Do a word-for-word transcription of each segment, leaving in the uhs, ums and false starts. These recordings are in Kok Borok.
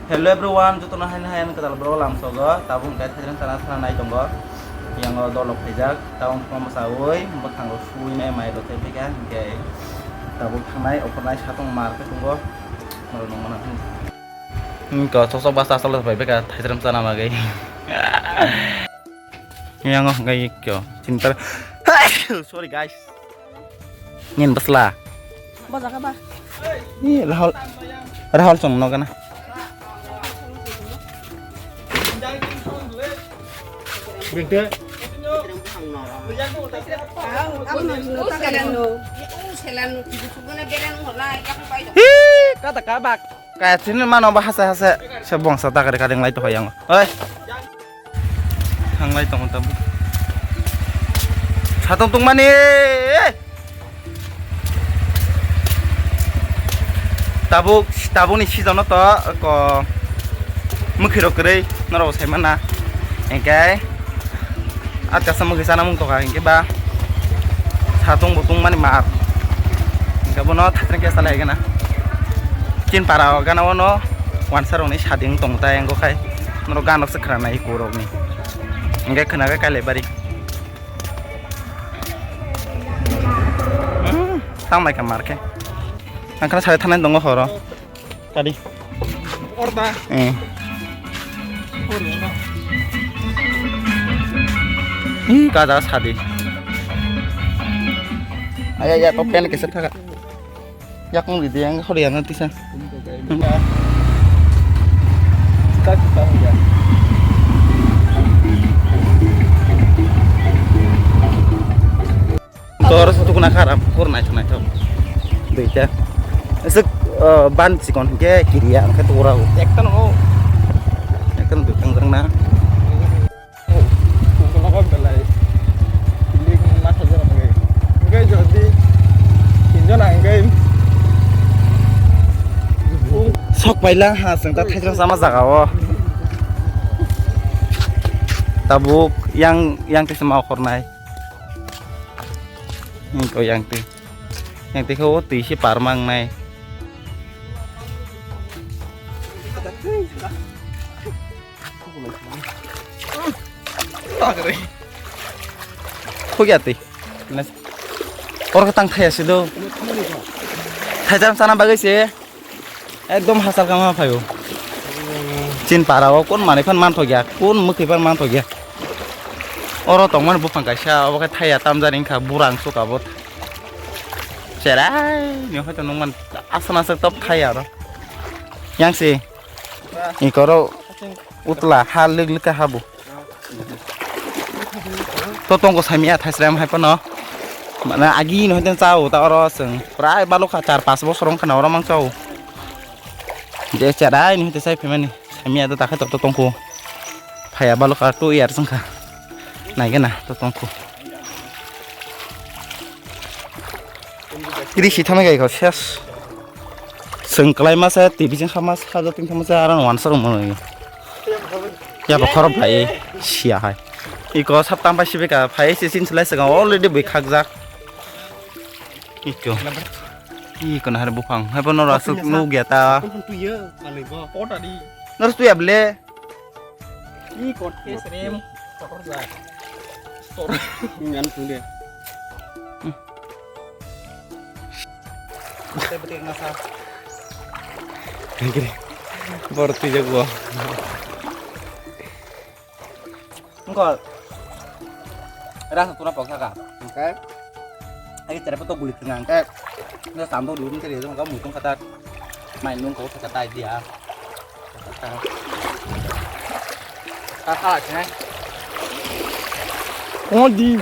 Hello everyone, jotono haino hai ang kwtal vlog lamsogo. Tabuk hwnkhe Thaijrang chana thana nai tongo. Yango dolok khaijak, tabuk thuma mwsawi, bwkhango suwi nai mai rok tei phikha, hwnkhe tabuk thangnai, ophornai, satong mar khe tongo. Norok nung mano hwn. Hmm, ko sok sok basta asal bai beka Thaijrang chana bagwi. Yango hwnkhe kyo, chinta. Sorry guys. Nini bwsla. Bojak ba? Ni Rahul. Rahul chwng no gana. Binte. Hi, kata kabak. Kaya sini mano ba hasa hasa. Se bongsa takari kadeng lai to hoyang. Oi. Thanglai tongo tabuk. Satung tungmani. Tabuk, tabukni season-o to ko mwkhwi rok kwrwi norok bo sai mana. Hingke atkasa mwkhwi chana mung tongkha hingke ba satung bo tungmani mar. Hingke bono thaichang khe salai gana. Chin para o gana o no wansa rokni sading tong tai ango khai. Norok ganok se khwna nai kurok ni. Hingke khwna khe Kailaibari. Hmm, tang mai ka mar khe. Ang khana sai thanai tongo horo. Tadi. Orda. Eh. Ih, kada sadi. Aya ya to pen kesa thaka. Yakung di yang hori yang tisa. Tor sutukna kharam kur nai thok nai thok. Duita. Esek ban chikon ke kiriya angke tora. Ekta no. Ekta no dutang jang na. Kungkologo belai building ma thajak rok bai. Hingke jodi tinjon hingke sok paila ha chwng ta thaichwng sama jaga o. Tabuk yang yang twi sama okhornai. Hingke yang twi. Yang twi khe o twi se par mangnai. Khogya twi. Oro khe tang thaya se do. Thaijam chana bagwi se. Ekdom hachal kama phaio. Chin para o kun manwi phan manthokya, kun mwkhwi phan manthokya. Oro tongmani buphang kaisa, obo khe thaya tamjani wngkha, burang sukabo. Cherai ni hoito nungman aswk aswk top thaya oro. Yang se. Ikoro utla ha lik lik ha bu. To tongko samia thaisram hai pono. Mana agi no hoten chao ta oro chwng. Prai balokha char pas bosor wngkha na oro mang chao. Je cherai ni hote sai phaimani. Samia to takhe to tongko. Phaya balokha two years wngkha. Naigena to tongko. Iri si thamai gai kho ses. Chwng kwlai masa T V chwng kha masa kha jotong kha masa aro wansa rok mano. Ya ba khorok bai siya hai. Iko sap tam pai sibe ka phai se sin slai sega already bai khakjak. Iko. Iko na har buphang. Hai bono rasuk nu gya ta. Nor tu ya ble. Ih, kot ke sini, kotor banget. Store. Ngan tu dia. Betul-betul ngasal. Gini. Baru tu jago. Engkol. Rasa tu apa kagak? Oke. Lagi cara foto gulit dengan. Eh. Nggak sambal dulu, mungkin dia, kamu hitung kata main nung kau kata dia. Kodi.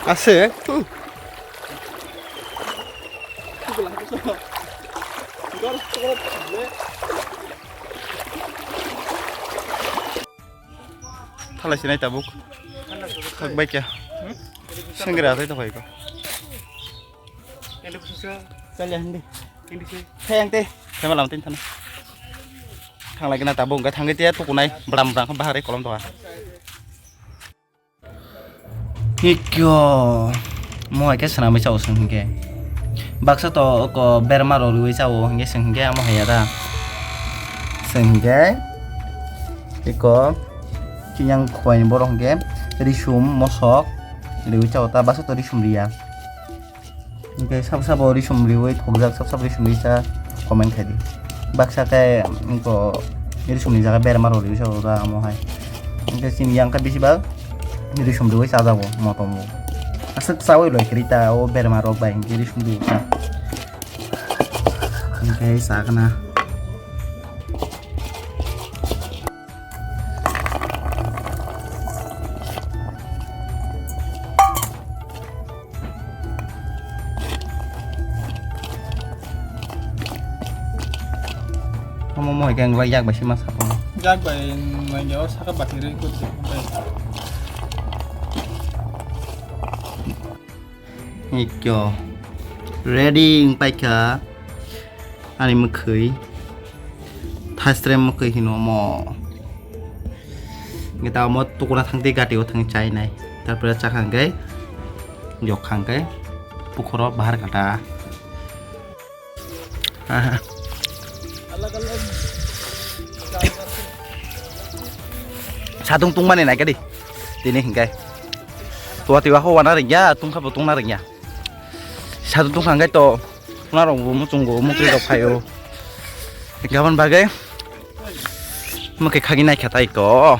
Ase. Thalai sinai tabuk. Khak bai kya. Senggra tai to koi ko. Chalya hindi. Hindi si. Thayang te. Thema lam tin thana. Thanglai kena tabuk, hingke thangke tiya tukunai. Bram bram bahar e kolom to ha. Hikyo. Mo hai ke swnamwi chao song hingke. Baksa to oko berma rok riwi chao, hingke chwng hingke amo haiya da. Chwng hingke eko chini yang khowai ni borok hingke risum mosok riwi chao ta, baksa to risum riya. Hingke sabo sabo risum riwi thokjak, sabo sabo risum riwi cha comment khai di. Baksa khe eko risum ni jaga berma rok riwi chao ta amo hai. Hingke chini yang khe bisi bak risum riwi chajago motom bo. Aswk chawi loi kwrwi ta o berma rok bai hingke risum riwi ta. Hingke sakna. Omo mo hingke ang yak bai se ma sapo. Yak bai nangya o saka bati rwi kut. Ikko. Ready wng paikha. Ani mwkhwi. Thastre mwkhwi hino mo. Nge ta mo tukuna thangti gati o thang chai nai. Tarpore chakha hingke. Jokha hingke. Pukhoro bahar kata. Aha. Satung tungmani naikha di. Tini hingke. Tua tiwa ho wana ringya, tungkha bo tungna ringya. Satung tungkha hingke to, tungna rok bo muchungo, mukri rok phaio. Gabon bagwi. Mokhe khagi naikha tai ko.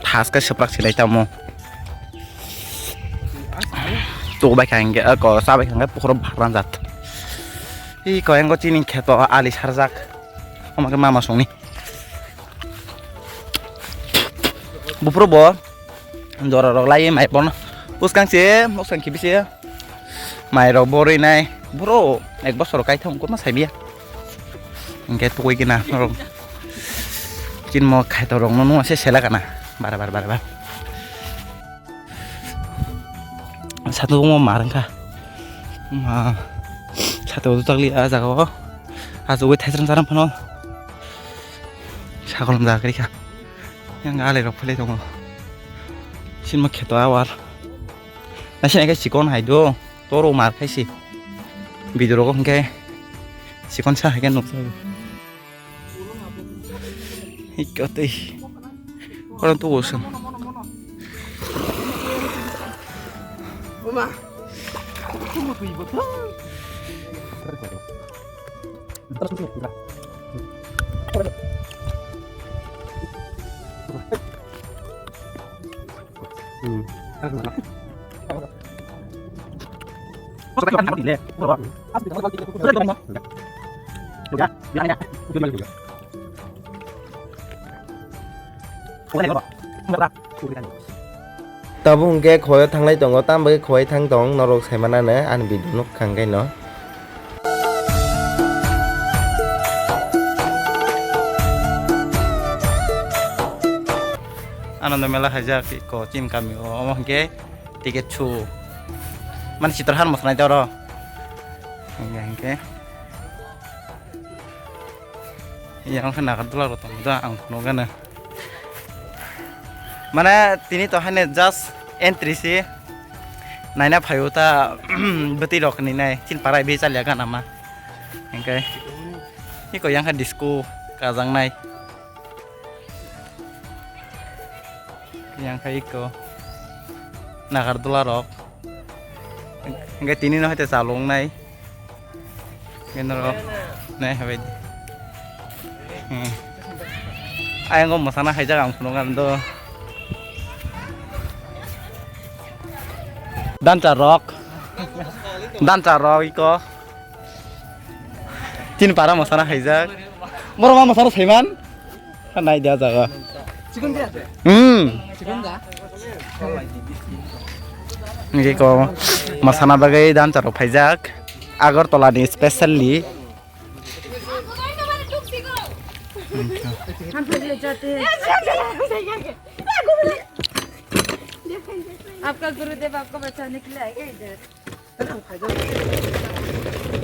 Thas khe swplak silai tamo. Tuk bai kha hingke, eh, ko cha bai kha hingke pukhoro bhar ranjak. Ih, ko engko chini kheto ali sarjak. Omo khe mama songni. Buphuru bo jora rok lai mai bono. Uskang se, uskang khibi se. Mai rok bo rwi nai. Buro ek bosor kai thang ko ma sai biya. Hingke tukui kena norok. Chin mo khai to rok no nung ase sela kana. Bara bara bara bara. Satu mo mar wngkha. Ma. Satu tu takli a jaga o. Asu ui thaichang charam phano. Sakolom jaga kha. Yang ale rok phele tongo. Chin mo kheto awar. Nasi nai khe chikon hai do. Toro mar khai se. Video rogo hingke sikon sa hai khe nukjago. Hikka tei. Koran tu bosong. Hmm. Tabuk hwnkhe khowai thanglai tongo, tamo bagwi khowai thang tong norok saimanano ani video nukha hwnkhe no. Anando mela haijak eko chini kami o, omo hwnkhe ticket su. Mani Chitrahan mwswnai tei oro. Hwnkhe hwnkhe. Yang khe Nagarjula rok tongo da ang phunukgano. Mane tini to haino just entry se naina phaio ta bwtwi rok ni nai chini parai bhi chalya gana ma. Hwnkhe eko yang khe disco kajaknai. Yang khe eko Nagarjula rok. Hwnkhe tini no hai te chalok nai. Hwnkhe norok nai habai di. Hmm. Ayang o mwsana haijak ang phunukgano do. Dancer rok. Dancer rok eko. Chini para mwsana haijak. Borok ma mwsana saiman. Nai dia jaga. Hmm. Ngi ko masana bagwi dancer rok phaijak. Agartala ni specially. हम तो ये जाते हैं। आपका गुरुदेव आपको बचाने के लिए आएगा इधर।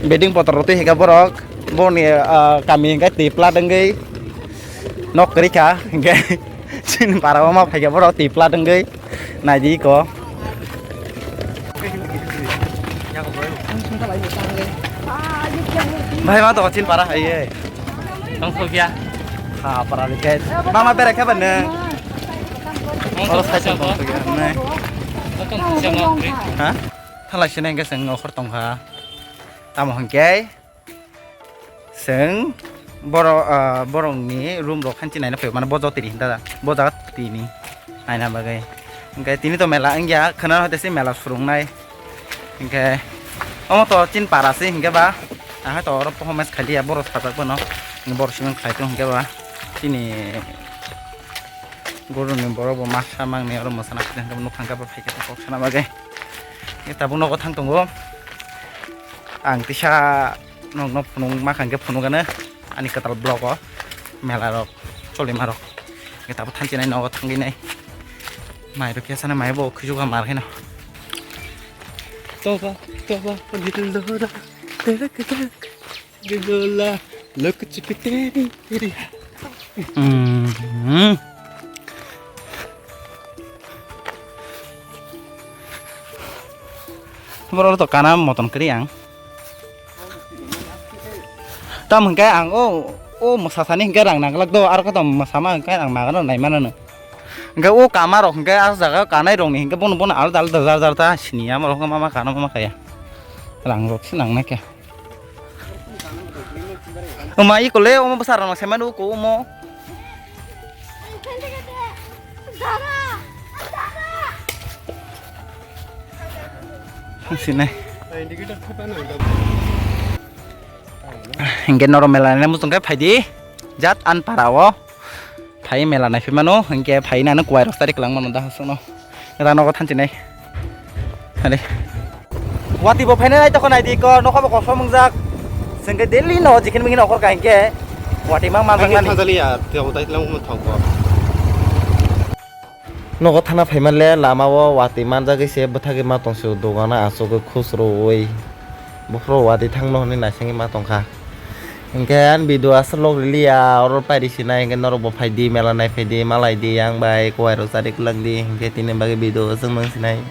Bedding potor rok twi hwnkhe borok boni, ah, kami hwnkhe twi plat wngwi nok kwrwi kha hwnkhe chini para o ma phaikha borok twi plat wngwi naidi eko. Hai ma to chin para hai ye. Tong thok ya. Ha para ni ke. Mama bere ke bane. Tong thok ya. Oro sai tong thok ya ne. Tong thok ya. Ha? Thalai sene ke seng okhor tong kha. Tamo hingke seng boro, ah, borok ni room rok khanchi naina phai mane bojo tiri hinda boja tini. Naina bagwi. Hingke tini to mela wngya, khwnano hoite se mela surungnai. Hingke omo to chin para se hingke ba. Aha to oro performance khaliya borok sajak bono. Borok siman khlai tong hingke ba. Chini guruni borok bo masa mangni oro mwsana khe hingke nokha hingke ba phaikhe kok sana bagwi. Tabuk nogo thang tongo. Ang tisa nokno phunuk ma kha hingke phunuk ano ani kwtal vlog o mela rok cholima rok. Tabuk thanchi nai nogo thangwi nai. Mai rok kesa na mai bo khijuga mar kheno. Toba, toba, little dora, terak terak, gejola, lok chikiteri teri. Hmm. Borok to kana moton kwrwi ang. Tam hwnkhe ang o, o mwsasani hwnkhe rang nangwlak do, aro khe tong mwsama hwnkhe ang magano naimanano. Hwnkhe o kamarok hwnkhe ah jaga kanairokni hwnkhe bono bono alda alda jar jar ta siniya, borok hwnkhe mama kana mama kaya. Rangrok se nangnai khe. Oma iko le omo bwsa rok se manu ko omo. Sinai. Hingke norok mela nai muchung khe phaidi jat an para o. Phai mela naiphi mano, hinkhe phai nano kuwai rok chari kwlangmano da hasukno. Ranogo thanchi nai. Hade. Wati bo phaina nai tokho naidi ko, nokho bo kosom wngjak. Sengke daily no jikhin mingin okhor ka hinkhe. Wati mang manjak nani. Thanjali ya, tiyabo tai lang mo thok ko. Nogo thana phaimanle lama o wati manjagwi se bwthagwi ma tongse o dogano achugwi khusrwi. Buphuru wati thangno hwnwi naisingwi ma tongkha. Hinkhe ani video aswk log riliya, oro pairi sinai hinkhe norokbo phaidi, mela nai phaidi, malaidi, yang bai kuwai rok chari kwlangdi, hinkhe tini bagwi video aswk nang sinai.